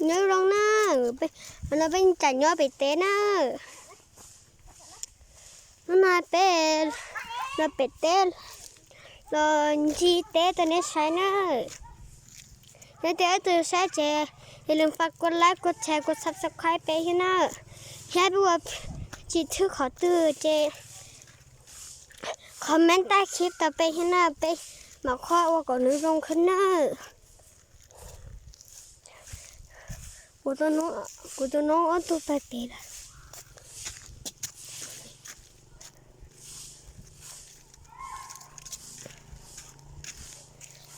Nyob zoo na, no peb tseem nyob pem teb na. Hnub no peb los pem teb los ncig teb rau nej saib na. Yog tias ib tug saib ces yog lus faj kuv like, kuv share, kuv subscribe peb thiab na. Thiab peb ua tsis thwb qhov twg ces comment tag clip rau peb thiab na, peb mam khob ua kom nws zoo khwb na. Kuv tus noob ob tug pem pem lawm.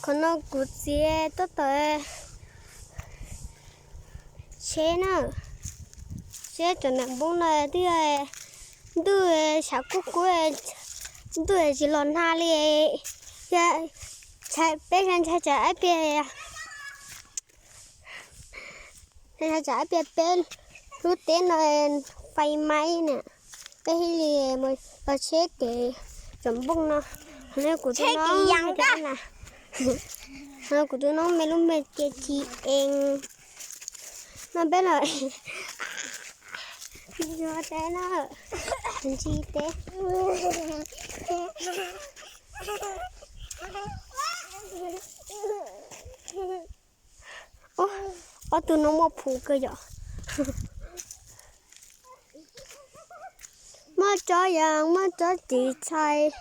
Qhov no kuv txiav tuaj tawm tsheb na, tsheb cov nram npoo no twb ntuj sab kub kub, ntuj tsis los nag li. Peb ntshai tsam ib pliag, ntshai tsam ib pliag peb lub teb no fais maib na, peb thiaj li los tsheb kev cov npoo no. Kuv tus noob, kuv tus noob me lub npe tias Ci Ees. No peb los ncig teb na, ncig teb. Ob tug no muaj phuv kawg yom. Muaj tsob yas, muaj tsob tiv txhais.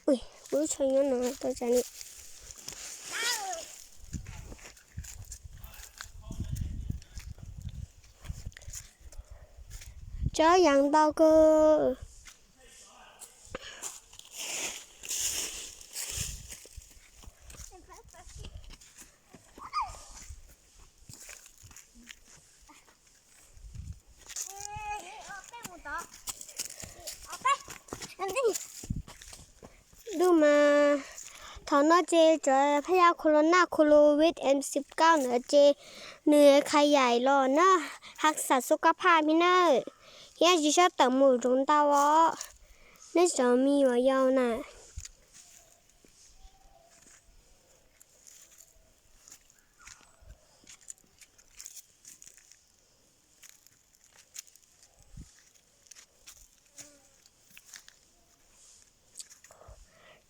Ui, kuv tsho nyob no tau tsam li. Tsob yas ntau kawg. Dub mas, thaum no ces cov phaj yaj corona covid M sib kaub ntawd ces nws kha yaim los na, hav xam xub kab phaj mi na, thiab tsis tshua tawm mus zoov ntau os, nej cov me nyuam yaus na.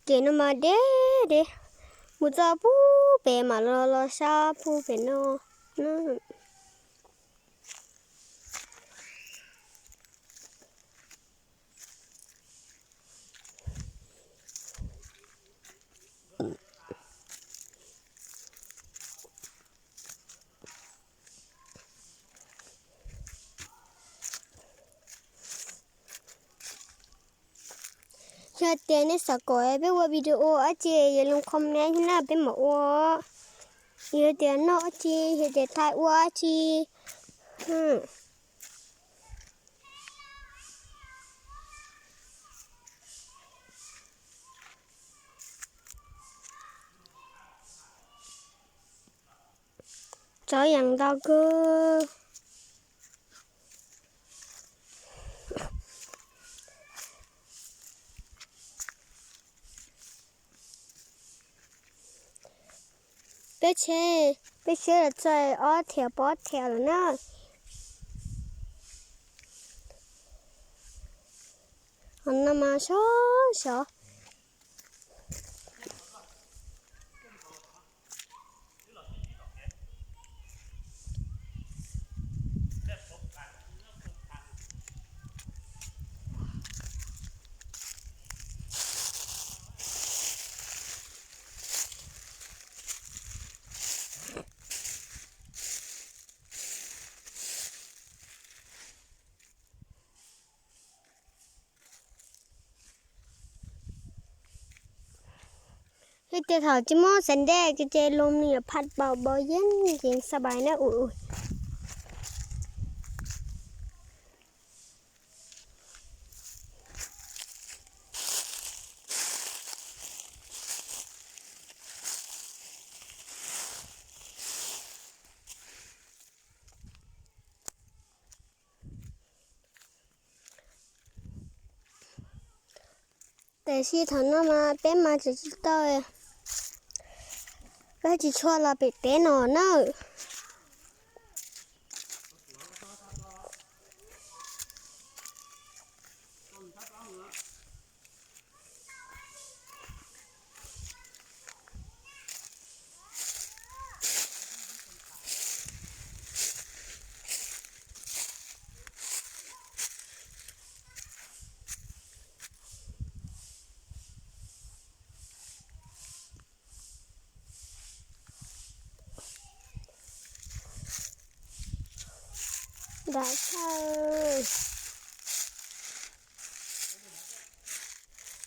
Ces no mas deb deb, mus txog pub pem mam los los sab pub pem no na. Yog tias nej xav kom peb ua video dab tsi yog lub comment na peb mam ua. Yog tias noj dab tsi, yog tias thaij ua dab tsi. Tsob yees ntau kawg. Peb tsheb, peb tsheb los txog ob thiav pov thiav lawm na. Ho no mas sov sov. Hais tias thaum tsis muaj xav dej ces loo nws yuav phaj npaum npaum yeej yeej xa npais na ui ui. Tiam sis thaum no mas peb mas tseem tsis tau, peb tsis tshua los pem teb no na. Nram chaw.